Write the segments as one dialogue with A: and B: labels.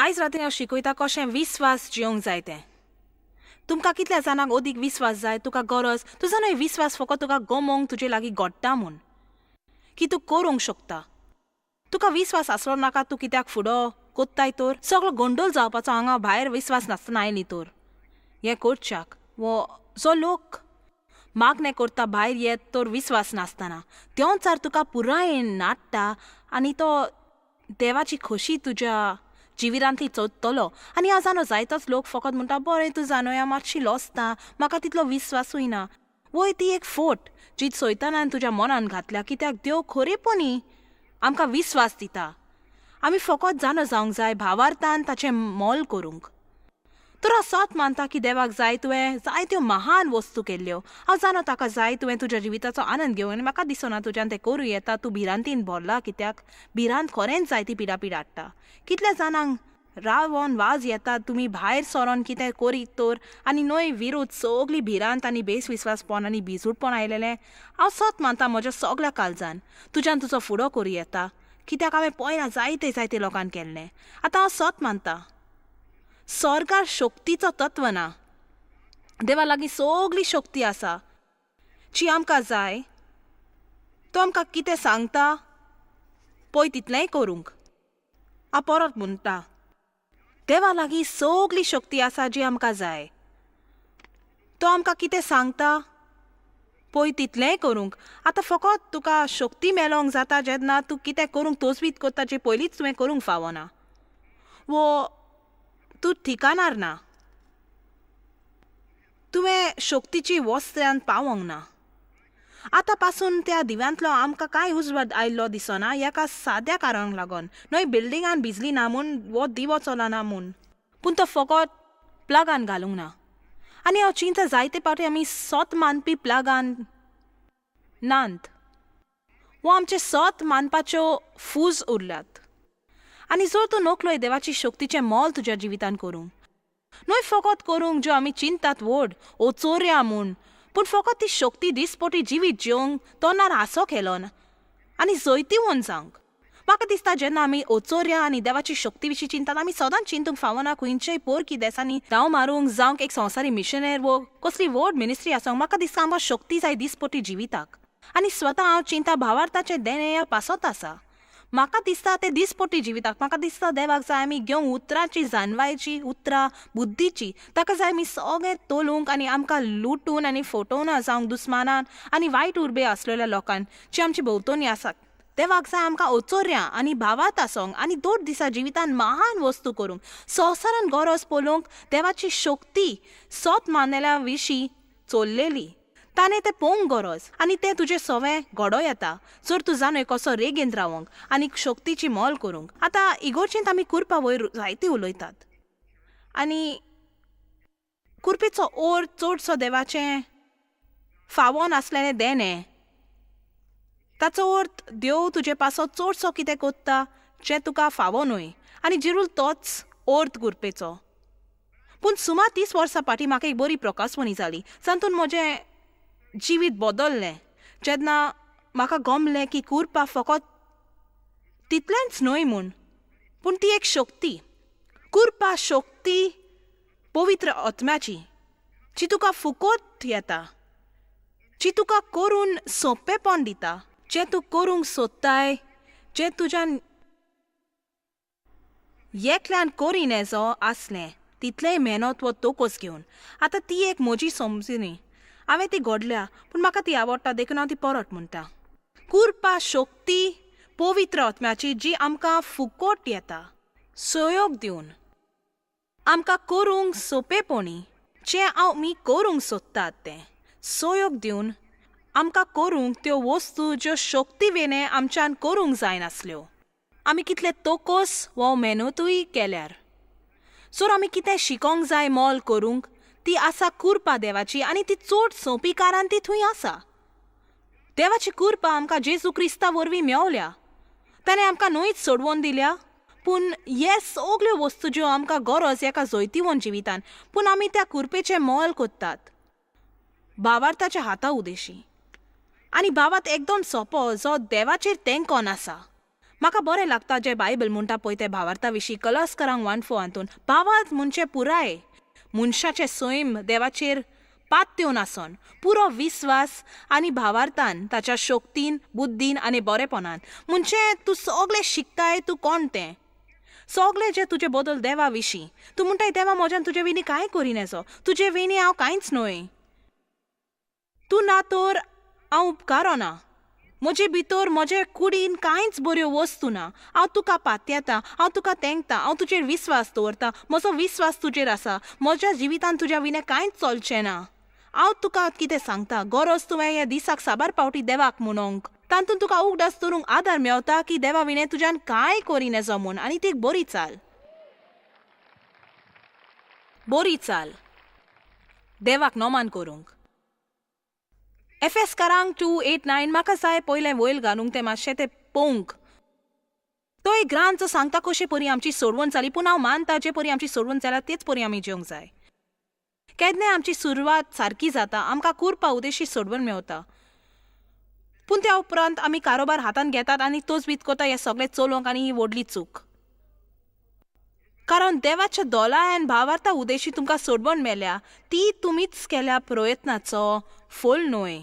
A: आयज रातीन हांव शिकयता कशें विस्वास जिवंक जाय तें. तुमकां कितल्या जाणांक अदीक विस्वास जाय? तुका गरज तुजो न्हय विस्वास फकत तुका गमोवंक तुजे लागीं घडटा म्हूण की तूं करूंक शकता. तुका विस्वास आसलो नाका तूं कित्याक फुडो कोत्ताय तर सगळो गोंदळ जावपाचो हांगा भायर विस्वास नासतना आयली तर हें करच्याक वो जो लोक मागणें करता भायर येत तर विस्वास नासतना त्योचार तुका पुरायेन नाडटा आनी तो देवाची खोशी तुज्या जिवितांतली चोदतलो. आनी हांव जाणो जायतोच लोक फकत म्हणटा बरें तूं जाणोया मातशी लजता म्हाका तितलो विस्वासूय ना. वय ती एक फोट जी सैतानान तुज्या मनान घातल्या कित्याक देव खरेपणी आमकां विस्वास दिता. आमी फकत जाणो जावंक जाय भावार्थान ताचें मोल करूंक. तर हांव सत मानता की देवाक जाय तुवें जायत्यो महान वस्तू केल्ल्यो. हांव जाणो ताका जाय तुवें तुज्या जिविताचो आनंद घेवन आनी म्हाका दिसना तुज्यान तें करूं येता. तूं भिरांतीन भरला कित्याक भिरांत खरेंच जायती पिडापीड हाडटा. कितल्या जाणांक रावोन वाज येता तुमी भायर सरोन कितें करीत तर आनी न्हय विरोध सगळी भिरांत आनी बेसविस्वासपण आनी भिजूटपण आयलेलें. हांव सत मानता म्हज्या सगळ्या काळजान तुज्यान तुजो फुडो करूं येता कित्याक हांवें पळयना जायते जायते लोकांक केल्लें. आतां हांव सत मानता स्वर्गार शक्तीचो तत्व ना. देवा लागीं सगळी शक्ती आसा जी आमकां जाय. तो आमकां कितें सांगता पळय तितलेंय करूंक. हांव परत म्हणटा देवा लागीं सगळी शक्ती आसा जी आमकां जाय. तो आमकां कितें सांगता पळय तितलेंय करूंक. आतां फकत तुका शक्ती मेळोंक जाता जेन्ना तूं कितें करूंक तोजवीत करता जी पयलींच तुवें करूंक फावना वो तूं ठिकाणार ना, तुवें शक्तीची वस्त्रान पावोंक ना. आतां पासून त्या दिव्यांतलो आमकां कांय उजवाड आयिल्लो दिसना एका साद्या कारणाक लागून न्हय बिल्डिंगान भिजली ना म्हूण वो दिवो चलना म्हूण, पूण तो फकत प्लगान घालूंक ना. आनी हांव चिंता जायते फावटी आमी सत मानपी प्लगान नात वो आमचे सत मानपाच्यो फूज उरल्यात. आनी जर तूं नकलोय देवाची शक्तीचें मोल तुज्या जिवितान करूंक न्हय फकत करूंक ज्यो आमी चिंतात व्हड ओ चोरया म्हूण, पूण फकत ती शक्ती दिसपटी जिवीत जेवंक तोंडार हांसो खेलोन आनी जैतिवंत जावंक. म्हाका दिसता जेन्ना आमी ओचोरया आनी देवाची शक्ती विशीं चिंतात आमी सदांच चिंतूंक फावना खंयच्याय पोरकी देसांनी धांव मारूंक जावंक एक संवसारी मिशनर वो कसली व्हड मिनिस्ट्री आसूंक. म्हाका दिसता आमकां शक्ती जाय दिसपटी जिविताक. आनी स्वता हांव चिंता भावार्थाचें देणें ह्या पासत आसा. म्हाका दिसता तें दिसपटी जिविताक. म्हाका दिसता देवाक जाय आमी घेवंक उतरांची जानवायची उतरां बुद्दीची. ताका जाय आमी सगळें तोलूंक आनी आमकां लुटून आनी फटोवना जावंक दुस्मानान आनी वायट उर्बे आसलेल्या लोकांक जी आमची भोंवतणी आसात. देवाक जाय आमकां ओचोरया आनी भावात आसोंक आनी दोन दिसा जिवितान महान वस्तू करूंक संवसारान गरज पळोवंक देवाची शक्ती सत मानलेल्या विशीं चोल्लेली ताणें तें पळोवंक गरज आनी तें तुजें सवें घडो येता जर तूं जाणय कसो रेगेंत रावोंक आनी शक्तीची मोल करूंक. आतां इगोर्जेंत आमी कुरपा वयर जायती उलयतात आनी कुरपेचो ओर चडसो देवाचें फावोन आसलेलें देणें. ताचो अर्थ देव तुजे पासत चडसो कितें कोत्ता जें तुका फावो न्हय आनी जिरूल तोच अर्थ कुरपेचो. पूण सुमार 30 वर्सां फाटीं म्हाका एक बरी प्रकासवणी जाली जातून म्हजें जिवीत बदल्लें जेन्ना म्हाका गमलें की कुरपा फकत तितलेंच न्हय म्हूण, पूण ती एक शक्ती. कुरपा शक्ती पवित्र आत्म्याची जी तुका फुकट येता, जी तुका करून सोंपेपण दिता, जें तूं करूंक सोदताय जें तुज्यान एकल्यान करिनेजो आसलें तितलेंय मेहनत वो तोकोस घेवन. आतां ती एक म्हजी समजणी हांवें ती घडल्या पूण म्हाका ती आवडटा देखून हांव ती परत म्हणटा. कुरपा शक्ती पवित्र आत्म्याची जी आमकां फुकट येता सहयोग दिवन आमकां करूंक सोंपेपणी जें आमी करूंक सोदतात तें सहयोग दिवन आमकां करूंक त्यो वस्तू ज्यो शक्ती वेणे आमच्यान करूंक जायनासल्यो. आमी कितले तोकोस वो मेहनतूय केल्यार जर आमी कितें शिकोंक जाय मोल करूंक ती आसा कुरपा देवाची आनी ती चड सोंपी कारण ती थंय आसा. देवाची कुरपा आमकां जेजू क्रिस्ता वरवीं मेवल्या. ताणें आमकां न्हयच सोडवून दिल्या पूण हे सगल्यो वस्तू ज्यो आमकां गरज एका जैतिवंत जिवितान पूण आमी त्या कुरपेचें मोल कोत्तात भावार्थाच्या हाता उदेशी. आनी भावात एकदम सोंपो जो देवाचेर तेंकोन आसा. म्हाका बरें लागता जें बायबल म्हणटा पळय तें भावार्था विशीं कलस्करांक 1:4 हातून भावार्थ म्हणजे पुराय मनशाचें सैम देवाचेर पात्योन आसोन पुरो विस्वास आनी भावार्थान ताच्या शक्तीन बुद्दीन आनी बरेपणान. म्हणजे तूं सगळें शिकताय तूं कोण तें सगळें जें तुजें बदल देवा विशीं. तूं म्हणटाय देवा म्हज्यान तुजे विनी कांय करिनेसो, तुजे विनी हांव कांयच न्हय, तूं ना तर हांव उपकारना, म्हजे भितर म्हजे कुडीन कांयच बऱ्यो वस्तू ना, हांव तुका पातयेता, हांव तुका तेंकता, हांव तुजेर विस्वास दवरता, म्हजो विस्वास तुजेर आसा, म्हज्या जिवितान तुज्या विणें कांयच चलचें ना. हांव तुका कितें सांगता, गरज तुवें ह्या दिसाक साबार पावटी देवाक म्हणोंक, तातूंत तुका उगडास दवरूंक आदार मेवता की देवा विणें तुज्यान कांय करिनेजो म्हूण. आनी ती एक बरी चाल, बरी चाल देवाक नमान करूंक. एफएसकारांक 2:8-9 म्हाका जाय पयलें वयल घालूंक तें मातशें तें पळोवंक. तो एक ग्रांत जो सांगता कशे परी आमची सोडवण जाली, पूण हांव मानता जे परी आमची सोडवण जाल्या तेच परी आमी जेवंक जाय. केन्नाय आमची सुरवात सारकी जाता, आमकां कुरपा उदेशी सोडवण मेवता, पूण त्या उपरांत आमी कारोबार हातान घेतात आनी तोच बीत करता हें सगळें चलोवंक, आनी ही व्हडली चूक. कारण देवाच्या दोलायन भावार्था उदेशी तुमकां सोडवण मेल्या ती तुमीच केल्या प्रयत्नाचो फल न्हय,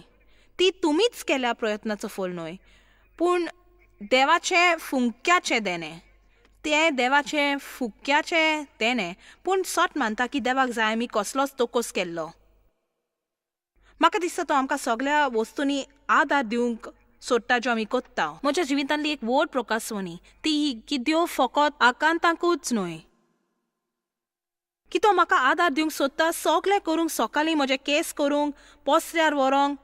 A: ती तुमीच केल्या प्रयत्नाचो फल न्हय, पूण देवाचें फुंक्याचें देणें, तें देवाचें फुक्याचें देणें. पूण सट मानता की देवाक जाय आमी कसलोच तोकोस केल्लो. म्हाका दिसता तो आमकां सगळ्या वस्तूंनी आदार दिवंक सोदता ज्यो आमी कोत्ता. म्हज्या जिवितांतली एक व्हड प्रकासवणी ती की देव फकत आकांताकूच न्हय की तो म्हाका आदार दिवंक सोदता सगळें करूंक, सकाळीं म्हजें केस करूंक, पसऱ्यार व्हरोंक,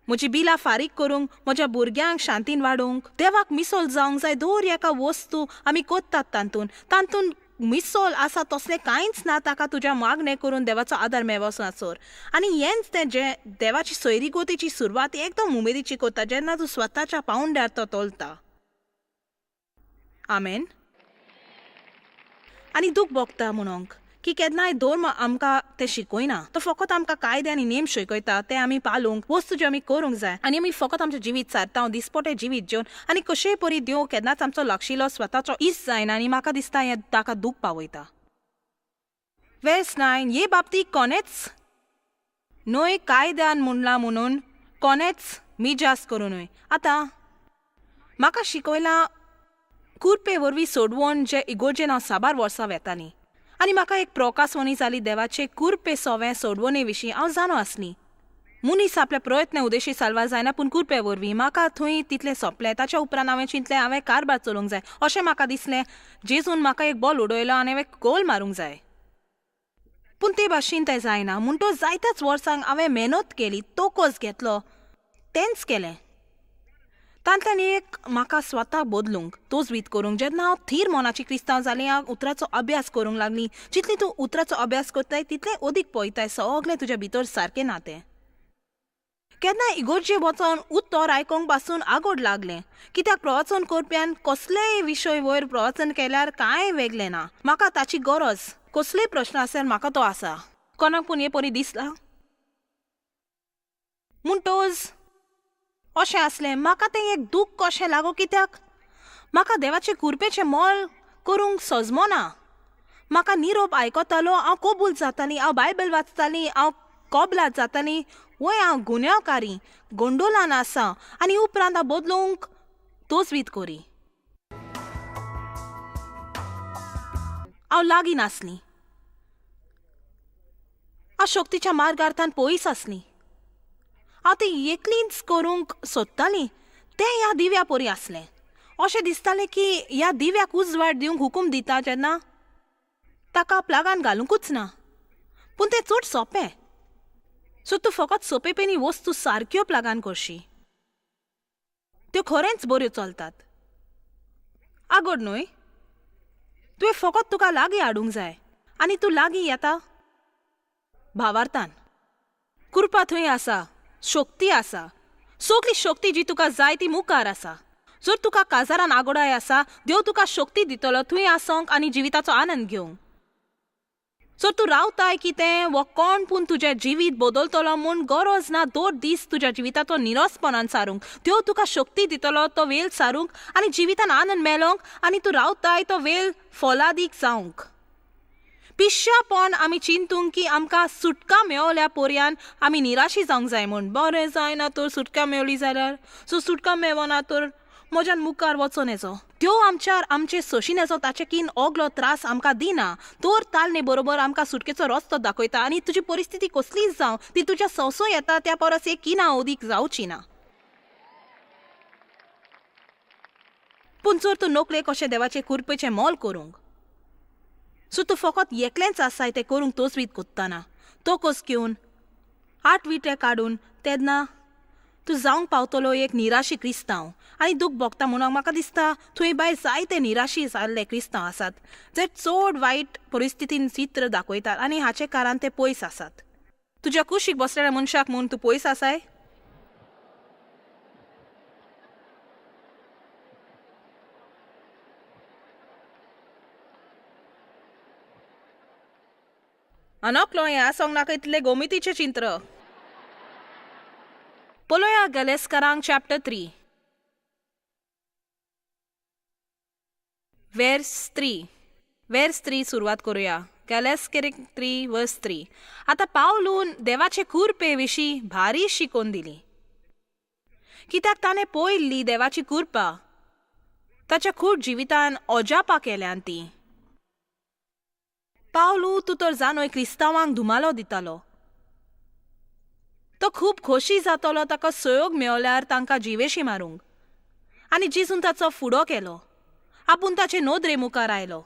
A: म्हजी बिलां फारीक करूंक, म्हज्या भुरग्यांक शांतीन वाडोवंक. देवाक मिसोल जावंक जाय दर एका वस्तू आमी कोत्तात तातूंत, तातूंत मिसोल आसा तसलें कांयच ना. ताका तुज्या मागणें करून देवाचो आदार मेळोसो नासर. आनी हेंच तें जें देवाची सोयरीगोतीची सुरवात एकदम उमेदीची कोत्ता जेन्ना तूं स्वताच्या पावंड्यार तो तोलता. आमेन. आनी दूख भोगता म्हणोंक की केन्नाय धर्म आमकां तें शिकयना, तो फकत आमकां कायदे आनी नेम शिकयता ते आमी पालूंक, वस्तू ज्यो आमी करूंक जाय. आनी आमी फकत आमचें जिवीत सारता, दिसपटें जिवीत जेवन आनी कशेंय परी देव केन्नाच आमचो लागशिल्लो स्वताचो इस जायना. आनी म्हाका दिसता हें ताका दूख पावयता. वेर्स 9 हे बाबतींत कोणेच न्हय कायद्यान म्हणलां म्हणून कोणेच मिजास करूं न्हय. आतां म्हाका शिकयलां कुरपे वरवीं सोडवण जे इगोर्जेन हांव साबार वर्सां वेतालीं आनी म्हाका एक प्रकासवणी जाली देवाचे कुरपे सोवें सोडवणे विशीं. हांव जाणो आसली मनीस आपल्या प्रयत्न उदेशी साल्वार जायना, पूण कुरपे वरवीं म्हाका थंय तितलें सोंपलें. ताच्या उपरांत हांवें चिंतलें हांवें कारबार चलोवंक जाय अशें म्हाका दिसलें. जेजून म्हाका एक बॉल उडयलो आनी हांवें गोल मारूंक जाय, पूण ते भाशेन तें जायना. म्हणटो जायत्याच वर्सांक हांवें मेहनत केली, तोकोस घेतलो, तेंच केलें. तांतल्यान एक म्हाका स्वता बदलूंक तोजवीत करूंक जेन्ना हांव थीर मनाची क्रिस्तांव जाली, हांव उतराचो अभ्यास करूंक लागली. जितली तूं उतराचो अभ्यास करताय तितलें अदीक पळयताय सगळें तुज्या भितर सारकें ना तें. केन्ना इगोर्जे वचोन उत्तर आयकोंक पासून आगोड लागलें, कित्याक प्रवचन करप्यान कसलेय विशय वयर प्रवचन केल्यार कांय वेगळें ना. म्हाका ताची गरज, कसलेय प्रश्न आसल्यार म्हाका तो आसा. कोणाक पूण हे परी दिसला म्हणटोच अशें आसलें म्हाका तें एक दूख कशें लागो, कित्याक म्हाका देवाचे कुरपेचें मोल करूंक सजमना. म्हाका निरोप आयकतालो, हांव कबूल जातालीं, हांव बायबल वाचतालीं, हांव कबलात जातालीं, वय हांव गुन्यांवकारी गोंडोलान आसा आनी उपरांत हांव बदलूंक तोजवीत करी. हांव लागीं नासलीं, हांव शक्तीच्या मार्गार्थान पयस आसलीं, हांव तें एकलींच करूंक सोदतालीं. तें ह्या दिव्या परी आसलें. अशें दिसतालें की ह्या दिव्याक उजवाड दिवंक हुकूम दिता जेन्ना ताका प्लागान घालुंकूच ना, पूण तें चड सोंपें. सो तूं फकत सोंपेपणी वस्तू सारक्यो प्लागान करशी, त्यो खरेंच बऱ्यो चलतात. आगोड न्हय, तुवें फकत तुका लागीं हाडूंक जाय आनी तूं लागीं येता भावार्थान. कुरपा थंय आसा, शक्ती आसा, सगली शक्ती जी तुका जाय ती मुखार आसा. जर तुका काजारान आगोडाय आसा, देव तुका शक्ती दितलो थंय आसोंक आनी जिविताचो आनंद घेवंक. सो तूं रावताय कितें वो कोण पूण तुजें जिवीत बदलतलो म्हूण गरज ना. दर दीस तुज्या जिविताचो निरसपणान सारूंक त्यो तुका शक्ती दितलो तो वेल सारूंक आनी जिवितान आनंद मेलोंक आनी तूं रावताय तो वेल फोलादीक जावंक. पिश्यापण आमी चिंतूंक की आमकां सुटका मेवल्या पोरयान आमी निराशी जावंक जाय म्हूण. बरें जायना तर सुटका मेवली जाल्यार, सो सुटका मेवना तर म्हज्यान मुखार वचोन येचो. त्यो आमच्यार आमचे सोशीन येचो ताचे कीन ओगलो त्रास आमकां दिना. तोर तालने बरोबर आमकां सुटकेचो रस्तो दाखयता आनी तुजी परिस्थिती कसलीच जावं ती तुज्या सोंसो येता त्या परस एक किना अदीक जावची ना. पूण जर तूं नकले कशें देवाचे कुरपेचें मोल करूंक, सो तूं फकत एकलेंच आसाय तें करूंक तोचवीत कोत्ताना तो कस घेवन आठ विटे काडून तेन्ना तूं जावंक पावतलो एक निराशी क्रिस्तांव. आनी दूख भोगता म्हणून म्हाका दिसता थंय बाय जायते निराशी जाल्ले क्रिस्तांव आसात जे चड वायट परिस्थितीन चित्र दाखयतात आनी हाचे कारण ते पयस आसात. तुज्या कुशीक बसलेल्या मनशाक म्हूण तूं पयस आसाय? अनोकलो हें आसोंक नाका इतलें गोमितीचें चिंत्र. पळोवया गलेस्करांक चॅप्टर 3 वर्स 3 वर्स 3 सुरवात करुया. गलेस्करीक 3 वर्स 3. आतां पावलून देवाचे कुरपे विशीं भारी शिकोवन दिली. कित्याक ताणें पळयल्ली देवाची कुरपा ताच्या खूब जिवितान अजापा केल्यान ती. पावलू तूं तर जानोय क्रिस्तांवांक धुमालो दितालो. तो खूब खोशी जातलो ताका सहयोग मेवल्यार तांकां जिवेशी मारूंक. आनी जेजून ताचो फुडो केलो, आपूण ताचे नदरे मुखार आयलो.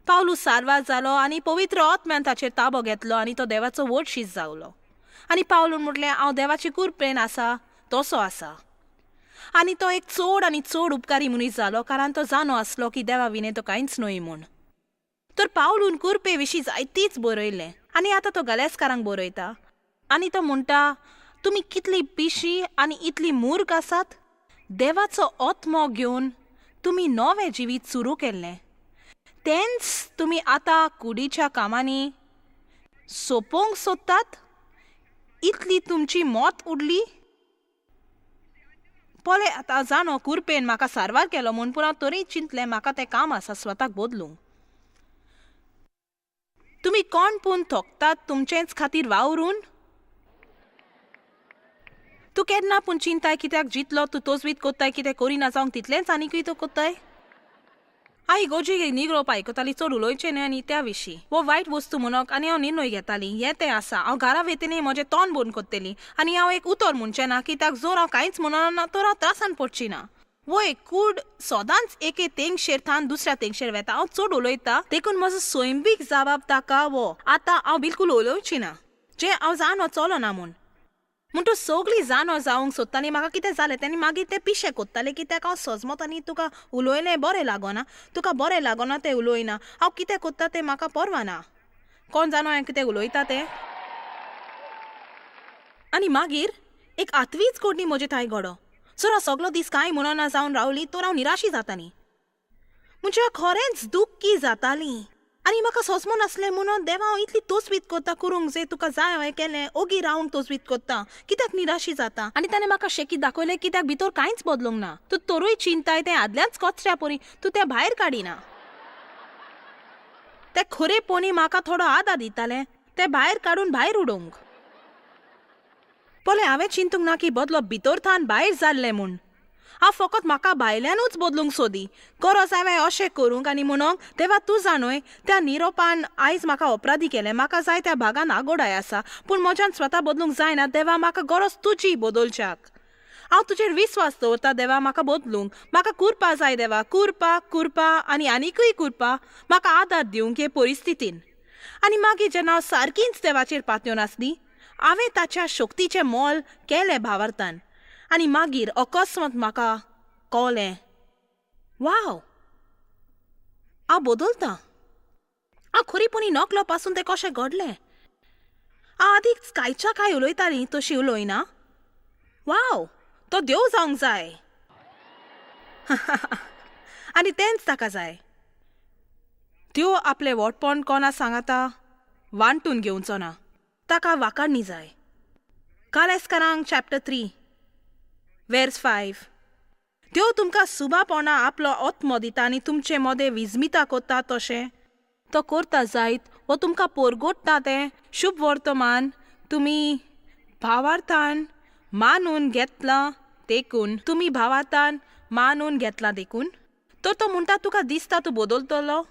A: पावलू सारवार जालो आनी पवित्र आत्म्यान ताचेर ताबो घेतलो आनी तो देवाचो व्हड शीस जावलो. आनी पावलून म्हटलें हांव देवाची कुरपेन आसा तसो आसा. आनी तो एक चड आनी चड उपकारी मनीस जालो कारण तो जाणो आसलो की देवा विणे तो कांयच न्हय म्हूण. तर पावलून कुरपे विशीं जायतीच बरयलें आनी आतां तो गलेस्कारांक बरयता आनी तो म्हणटा तुमी कितली पिशी आनी इतली मूर्ख आसात. देवाचो आत्मो घेवन तुमी नवें जिवीत सुरू केल्लें तेंच तुमी आतां कुडीच्या कामांनी सोंपोवंक सोदतात. इतली तुमची मत उडली. पळय आतां जाणो कुरपेन म्हाका सारवार केलो म्हूण, पूण हांव तरी चिंतलें म्हाका तें काम आसा स्वताक बदलूंक. तुमी कोण पूण थोकतात तुमचेच खातीर वावरून? तूं केन्ना पूण चिंताय कित्याक जितलो तूं तोजवीत कोत्ताय कितें करिना जावंक तितलेंच आनीकूय तूं कोत्ताय? आई गोजी निग्रोप आयकताली चड उलोवचें न्हय आनी त्या विशीं वो वायट वस्तू म्हणूंक आनी हांव निर्णय घेताली हें तें आसा. हांव घरा वेतनी म्हजें तोंड बंद कोत्तली आनी हांव एक उतर म्हणचें ना कित्याक जर हांव कांयच म्हणना तर हांव त्रासान पडची ना. वय कूड सदांच एके तेंगशेर थावन दुसऱ्या तेंगशेर वेता. हांव चड उलयता देखून म्हजो सैमीक जबाब ताका वो आतां हांव बिलकूल उलोवची ना जें हांव जाणो चलना म्हूण. म्हूण तूं सगळीं जाणो जावंक सोदताली म्हाका कितें जालें तेन्ना मागीर तें पिशें कोत्तालें कित्याक हांव सजमत आनी तुका उलयलें बरें लागना, तुका बरें लागना तें उलयना. हांव कितें कोत्ता तें म्हाका पर्वा ना. कोण जाणो हांवें कितें उलयता तें. आनी मागीर एक आठवीच कोडणी म्हजे थांय घडो. सर हांव सगलो दीस कांय म्हणना जावन रावली तर हांव निराशी जाताली. म्हणजे खरेंच दुख्खी जाताली आनी म्हाका सोंसमो नासलें म्हणून देवा हांव इतली तोचवीत कोत्ता करूंक जे तुका जाय हांवें केलें ओगी रावंक तोचवीत कोत्ता कित्याक निराशी जाता. आनी ताणें म्हाका शेकी दाखयलें कित्याक भितर कांयच बदलूंक ना. तूं तरूय चिंताय तें आदल्याच कचऱ्या परी तूं तें भायर काडिना. तें खरेपणी म्हाका थोडो आदार दितालें तें भायर काडून भायर उडोवंक. पळय हांवें चिंतूंक ना की बदलो भितर थावन भायर जाल्लें म्हूण. हांव फकत म्हाका भायल्यानूच बदलूंक सोदी. गरज हांवें अशें करूंक आनी म्हणूंक देवा तूं जाणूय त्या निरोपान आयज म्हाका अपराधी केलें. म्हाका जाय त्या भागान आगोडाय आसा पूण म्हज्यान स्वता बदलूंक जायना. देवा म्हाका गरज तुजी बदलच्याक. हांव तुजेर विस्वास दवरता देवा म्हाका बदलूंक. म्हाका कुरपा जाय देवा, कुरपा कुरपा आनी आनीकूय कुरपा म्हाका आदार दिवंक हे परिस्थितीन. आनी मागीर जेन्ना हांव सारकीच देवाचेर पातयेवन आसली हांवें ताच्या शक्तीचें मोल केलें भावार्थान. आनी मागीर अकस्मात म्हाका कळ्ळें वाव हांव बदलता. हांव खरेपणी नकलो पासून तें कशें घडलें. हांव आदीं कांयच्या कांय उलयतालीं तशी उलयना. वाव तो देव जावंक जाय. आनी तेंच ताका जाय. त्यो आपलें वोटपण कोणा सांगता वांटून घेवचो ना. ताका वाकाडणी जाय. कालेस्कारांक चॅप्टर 3 वेर्स 5. देव तुमकां सुबापणा आपलो आत्मो दिता आनी तुमचे मदें विजमिता कोत्ता तशें तो करता जायत वो तुमकां पोरगोडटा तें शुभ वर्तमान तुमी भावार्थान मानून घेतलां देखून, तुमी भावार्थान मानून घेतलां देखून. तर तो म्हणटा तुका दिसता तूं बदलतलो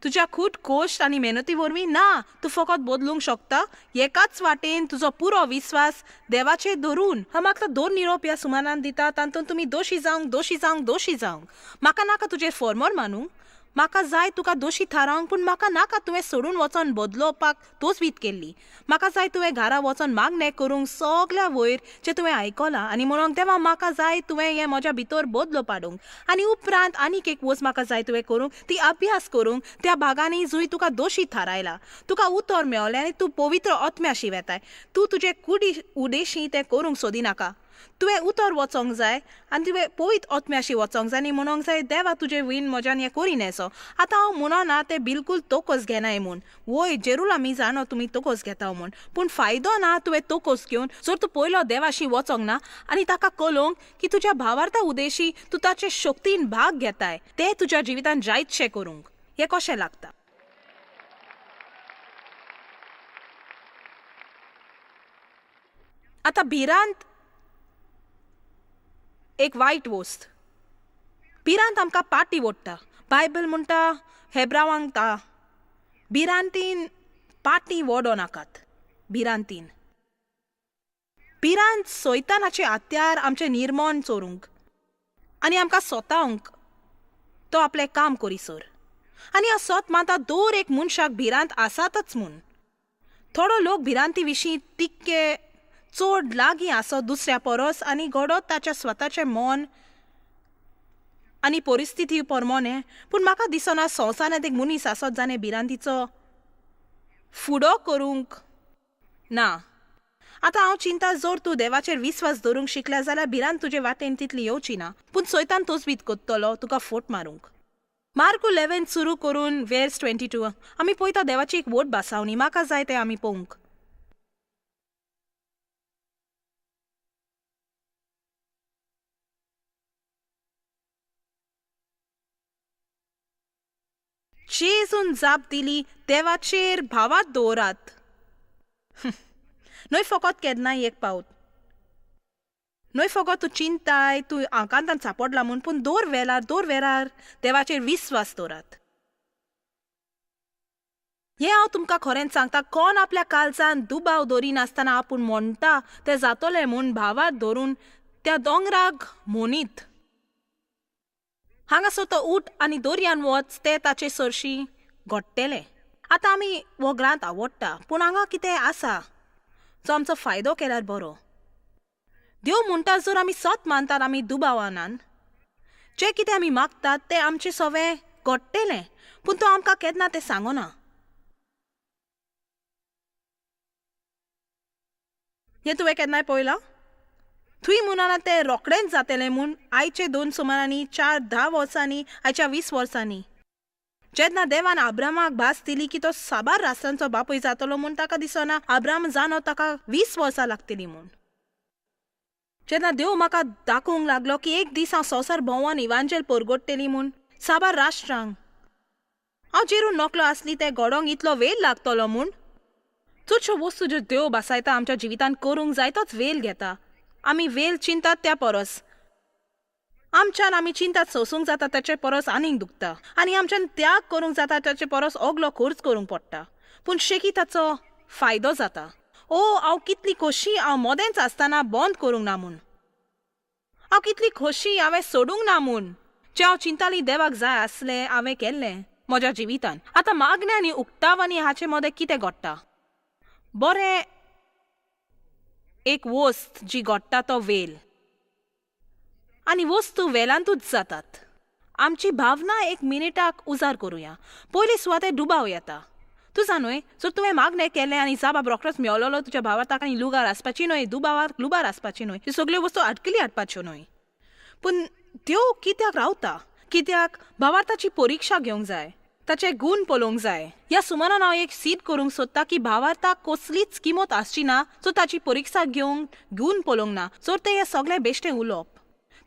A: तुज्या खूब कोश्ट आनी मेहनती वरवीं? ना, तूं फकत बदलूंक शकता एकाच वाटेन, तुजो पुरो विस्वास देवाचेर धरून. हांव म्हाका 2 निरोप ह्या सुमानान दिता, तातूंत तुमी दोशी जावंक दोशी जावंक दोशी जावंक. म्हाका नाका तुजेर फॉर्मर मानूंक, म्हाका जाय तुका दोशी थारावंक, पूण म्हाका नाका तुवें सोडून वचोन बदलोवपाक तोजवीत केल्ली. म्हाका जाय तुवें घरा वचोन मागणें करूंक सगल्या वयर जें तुवें आयकलां आनी म्हणूंक देवा म्हाका जाय तुवें हें म्हज्या भितर बदलो पाडूंक. आनी उपरांत आनीक एक वस्त म्हाका जाय तुवें करूंक, ती अभ्यास करूंक त्या भागांनी जंय तुका दोशी थारायला. तुका उतर मेवलें आनी तूं पवित्र आत्म्याशी वेताय. तूं तुजे कुडी उदेशी तें करूंक सोदिनाका. तुवें उतर वचोंक जाय आनी तुवें पवित्र आत्म्याशी वचोंक जाय आनी म्हणोंक जाय देवा तुजे वीण म्हज्यान हें करिनेसो. आतां हांव म्हणना तें बिलकूल तोकोस घेनाय म्हूण, वय जेरूल आमी जाणो तुमी तोकोस घेता म्हूण, पूण फायदो ना तुवें तोकोस घेवन जर तूं पयलो देवाशी वचोंक ना आनी ताका कळोवंक की तुज्या भावार्था उदेशी तूं ताचे शक्तीन भाग घेताय, तें तुज्या जिवितान जायतशें करूंक. हें कशें लागता? आतां भिरांत एक वायट वस्त. भिरांत आमकां पाटी ओडटा. बायबल म्हणटा हेब्रावांक ता भिरांतीन पाटी वोडो नाकात. भिरांतीन भिरांत सैतानाचे हत्यार आमचें निर्मण चोरूंक आनी आमकां सोतावंक तो आपलें काम करीसर. आनी हांव सोत मानता दर एक मनशाक भिरांत आसातच म्हूण. थोडो लोक भिरांती विशीं तितके चड लागीं आसो दुसऱ्या परस आनी घडत ताच्या स्वताचें मन आनी परिस्थिती परमोने. पूण म्हाका दिसना संवसारांत एक मनीस आसत जाणें भिरांतीचो फुडो करूंक ना. आतां हांव चिंता जर तूं देवाचेर विस्वास दवरूंक शिकल्या जाल्यार भिरांत तुजे वाटेन तितली येवची ना, पूण सैतान तोजवीत करतलो तुका फोट मारूंक. मार्कू 11 सुरू करून वेर्स 22 आमी पळयता देवाची एक व्हड भासावणी. म्हाका जाय तें आमी पळोवंक. जेजून जाप दिली देवाचेर भावात दवरात. न्हय फकत केन्नाय एक पावत, न्हय फकत तूं चिंताय तूं आकांतान सापडला म्हूण, पूण दर वेळार दर वेळार देवाचेर विस्वास दवरात. हें हांव तुमकां खरेंच सांगता, कोण आपल्या काळजान दुबाव दवरिनासतना आपूण म्हणटा तें जातलें म्हूण भावात धरून त्या दोंगराक म्हणीत हांगासर तो उठ आनी दर्यान वच, तें ताचे सरशी घडटलें. आतां आमी हो ग्रांत आवडटा, पूण हांगा कितें आसा जो आमचो फायदो केल्यार बरो. देव म्हणटा जर आमी सत मानतात आमी दुबावानान जें कितें आमी मागतात तें आमचें सवें घडटलें, पूण तो आमकां केन्ना तें सांगना. हें तुवें केन्नाय पळयलां? थंय म्हणना तें रोखडेंच जातलें म्हूण आयचे 2 सुमारांनी 4-10 वर्सांनी आयच्या 20 वर्सांनी जेन्ना देवान आब्रामाक भास दिली की तो साबार राष्ट्रांचो बापूय जातलो म्हूण ताका दिसना आब्राम जाणो ताका 20 वर्सां लागतलीं म्हूण. जेन्ना देव म्हाका दाखोवंक लागलो की एक दीस हांव संवसार भोंवन इवांजेल परगटतली म्हूण साबार राष्ट्रांक, हांव जेरून नकलो आसली तें घडोवंक इतलो वेळ लागतलो म्हूण. चडश्यो वस्तू ज्यो देव भासायता आमच्या जिवितांत करूंक जाय तोच वेळ घेता. आमी वेळ चिंतात त्या परस आमच्यान आमी चिंतात सोसूंक जाता ताचे परस आनीक दुखता आनी आमच्यान त्याग करूंक जाता ताचे परस ओगलो खर्च करूंक पडटा, पूण शेकी ताचो फायदो जाता. ओ हांव कितली खोशी हांव मोदेंच आसतना बंद करूंक ना म्हूण, हांव कितली खोशी हांवें सोडूंक ना म्हूण. जें हांव चिंताली देवाक जाय आसलें हांवें केल्लें म्हज्या जिवितान. आतां मागणें आनी उक्तावांनी हाचे मदें कितें घडटा? बरें एक वस्त जी घडटा तो वेल, आनी वस्तू वेलांतूच जातात. आमची भावना एक मिनिटाक उजार करुया. पयली सुवाते दुबाव येता. तूं जाणूय जर तुवें मागणें केलें आनी जाबाब रोखडोच मेवलोलो तुज्या भावार्थाक आनी लुगार आसपाची न्हय, दुबावाक लुबार आसपाची न्हय, त्यो सगल्यो वस्तू आटकली हाडपाच्यो न्हय. पूण त्यो कित्याक रावता? कित्याक भावार्थाची परिक्षा घेवंक जाय. ताचे गूण पळोवंक जाय. ह्या सुमारान हांव एक सीद करूंक सोदता की भावार्थाक कसलीच किंमत आसची ना सो ताची परिक्षा घेवंक गूण पळोवंक ना सो तें हें सगळें बेश्टें उलोवप,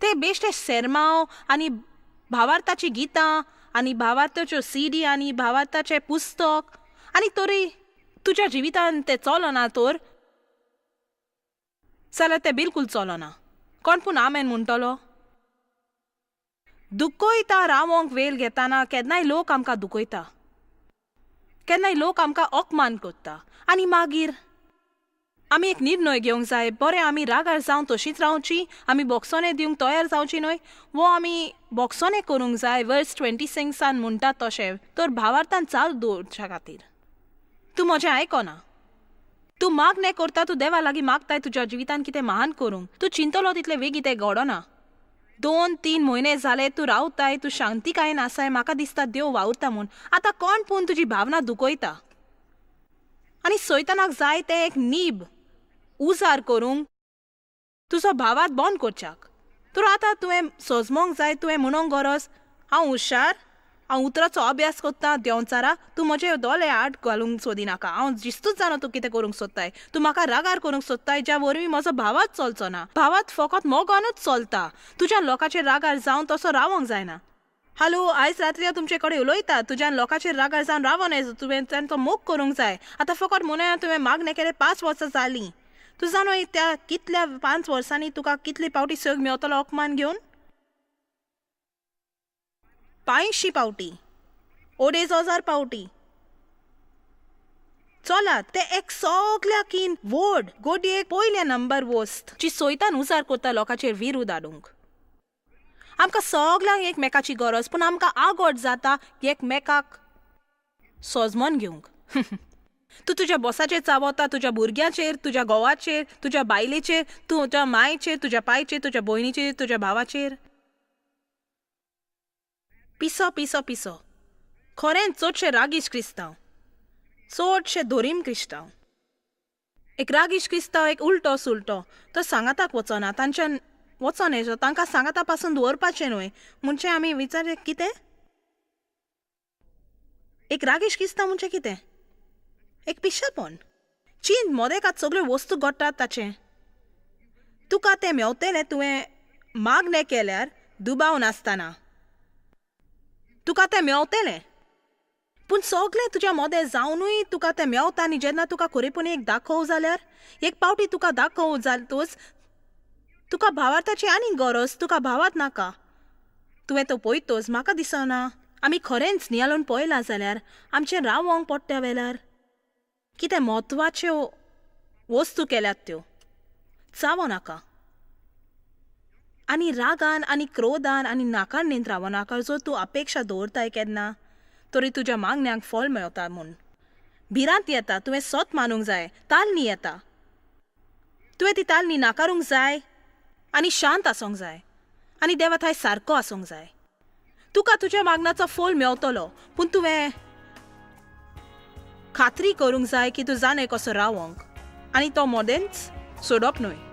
A: तें बेश्टें सेरमांव आनी भावार्थाची गितां आनी भावार्थाच्यो सीडी आनी भावार्थाचें पुस्तक आनी तरी तुज्या जिवितान तें चलना तर जाल्यार तें बिलकूल चलना. कोण पूण आमेन म्हणटलो? दुखयता रावोंक वेळ घेताना केन्नाय लोक आमकां दुखयता, केन्नाय लोक आमकां अपमान करता आनी मागीर आमी एक निर्णय घेवंक जाय. बरें, आमी रागार जावन तशींच रावची, आमी बोक्सोने दिवंक तयार जावची न्हय, वो आमी बोक्सोने करूंक जाय. वर्स 26 म्हणटा तशें तर भावार्थान चाल दवरच्या खातीर. तूं म्हजें आयकना, तूं मागणें करता, तूं देवा लागीं मागताय तुज्या जिवितान कितें महान करूंक, तूं चिंतलो तितलें वेगीं तें घडना. 2-3 म्हयने जाले तूं रावताय, तूं शांतिकायेन आसाय, म्हाका दिसता देव वावुरता म्हूण. आतां कोण पूण तुजी भावना दुखयता आनी सैतानाक जाय तें एक नीब उजार करूंक तुजो भावार्थ बंद करच्याक. तर आतां तुवें सजमोंक जाय, तुवें म्हणूंक गरज हांव हुशार, हांव उतराचो अभ्यास करता देंवचारा, तूं म्हजे दोळे आड घालूंक सोदिनाका, हांव जिस्तूच जाणा तूं कितें करूंक सोदताय, तूं म्हाका रागार करूंक सोदताय ज्या वरवीं म्हजो भावार्थ चलचो ना. भावार्थ फकत मोगानूच चलता, तुज्या लोकांचेर रागार जावन तसो रावोंक जायना. हॅलो, आयज रात्री हांव तुमचे कडेन उलयता, तुज्यान लोकांचेर रागार जावन रावो न्हय, तुवें तांचो मोग करूंक जाय. आतां फकत म्हणून तुवें मागणें केलें 5 वर्सां जालीं, तूं जाणा त्या कितल्या 5 वर्सांनी तुका कितले पावटी सग मेवतलो अपमान घेवन? 500 पावटी, 2500 पावटी. चलात ते एक सगल्याकीन व्हड गोडयेक पयल्या नंबर वस्त जी सोयतान उजार करता लोकांचेर विरोध हाडूंक. आमकां सगल्यांक एकमेकाची गरज, पूण आमकां आगोट जाता एकमेकाक सोजमोन घेवंक. तूं तुज्या बॉसाचेर चावता, तुज्या भुरग्यांचेर, तुज्या घोवाचेर, तुज्या बायलेचेर, तुज्या मायचेर, तुज्या पायचेर, तुज्या भयणीचेर, तुज्या भावाचेर. पिसो पिसो पिसो. खरेंच चडशे रागीश क्रिस्तांव, चडशे धोरीम क्रिस्तांव. एक रागीश क्रिस्तांव एक उलटो सुलटो, तो सांगाताक वचना, तांच्यान वचोन येचो, तांकां सांगाता पासून दवरपाचें न्हय. म्हणजे आमी विचार कितें? एक रागीश क्रिस्तांव म्हणजे कितें? एक पिशेपण. चीन मोदेकात सगळ्यो वस्तू घडटात ताचें. तुका तें मेवतलें तुवें मागणें केल्यार दुबाव नासतना तुका तें मेवतलें. पूण सगळें तुज्या मोदें जावनूय तुका तें मेवता आनी जेन्ना तुका खरेपणी एक दाखोव जाल्यार, एक पावटी तुका दाखोव जातूच तुका भावार्थाची आनीक गरज, तुका भावार्थ नाका. तुवें तो पळयतोच म्हाका दिसना आमी खरेंच नियाळून पळयलां जाल्यार आमचें रावोंक पडटा वेल्यार कितें म्हत्वाच्यो वस्तू केल्यात त्यो चावो नाका. आनी रागान आनी क्रोधान आनी नाकारणेंत रावो नाका. जो तूं अपेक्षा दवरताय केन्ना तरी तुज्या मागण्यांक फळ मेळता म्हूण भिरांत येता. तुवें सत मानूंक जाय, तालनी येता, तुवें ती तालनी नाकारूंक जाय आनी शांत आसूंक जाय आनी देवा थंय सारको आसूंक जाय. तुका तुज्या मागण्याचो फळ मेवतलो, पूण तुवें खात्री करूंक जाय की तूं जाणें कसो रावोंक आनी तो मोदेंच सोडप न्हय.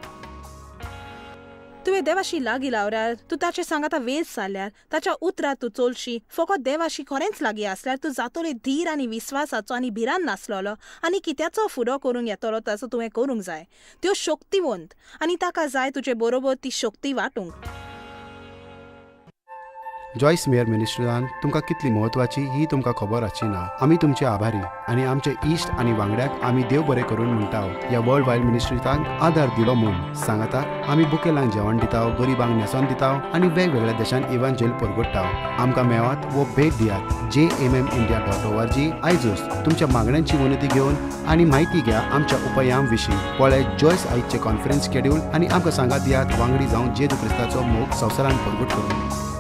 A: तुवें देवाशी लागीं लावल्यार, तूं ताचे सांगाता वेळ जाल्यार, ताच्या उतरां तूं चलशी, फकत देवाशी खरेंच लागीं आसल्यार तूं जातलो धीर आनी विस्वासाचो आनी भिरांत नासलेलो आनी कित्याचो फुडो करूंक येतलो ताचो तुवें करूंक जाय. त्यो शक्तिवंत आनी ताका जाय तुजे बरोबर ती शक्ती वांटूंक.
B: जॉयस मेयर मिनिस्ट्रीन तुमकां कितली म्हत्वाची ही तुमकां खबर आसची ना. आमी तुमचे आभारी आनी आमचे इश्ट आनी वांगड्याक आमी देव बरें करून म्हणटा ह्या वर्ल्ड वायड मिनिस्ट्रींत आदार दिलो म्हूण. सांगाता आमी बुकेलांक जेवण दिता, गरिबांक न्हेसोन दिता आनी वेगवेगळ्या देशांत इव्हांजेल परगट्टा. आमकां मेळात वो भेट दियात jmmindia.org. आयजूच तुमच्या मागण्यांची विनंती घेवन आनी म्हायती घ्या आमच्या उपायां विशीं. पळय जॉयस आयजचे कॉन्फरन्स शेड्यूल आनी आमकां सांगात दियात वांगडी जावन जेजू क्रिस्ताचो मोग संवसारान परगट करून.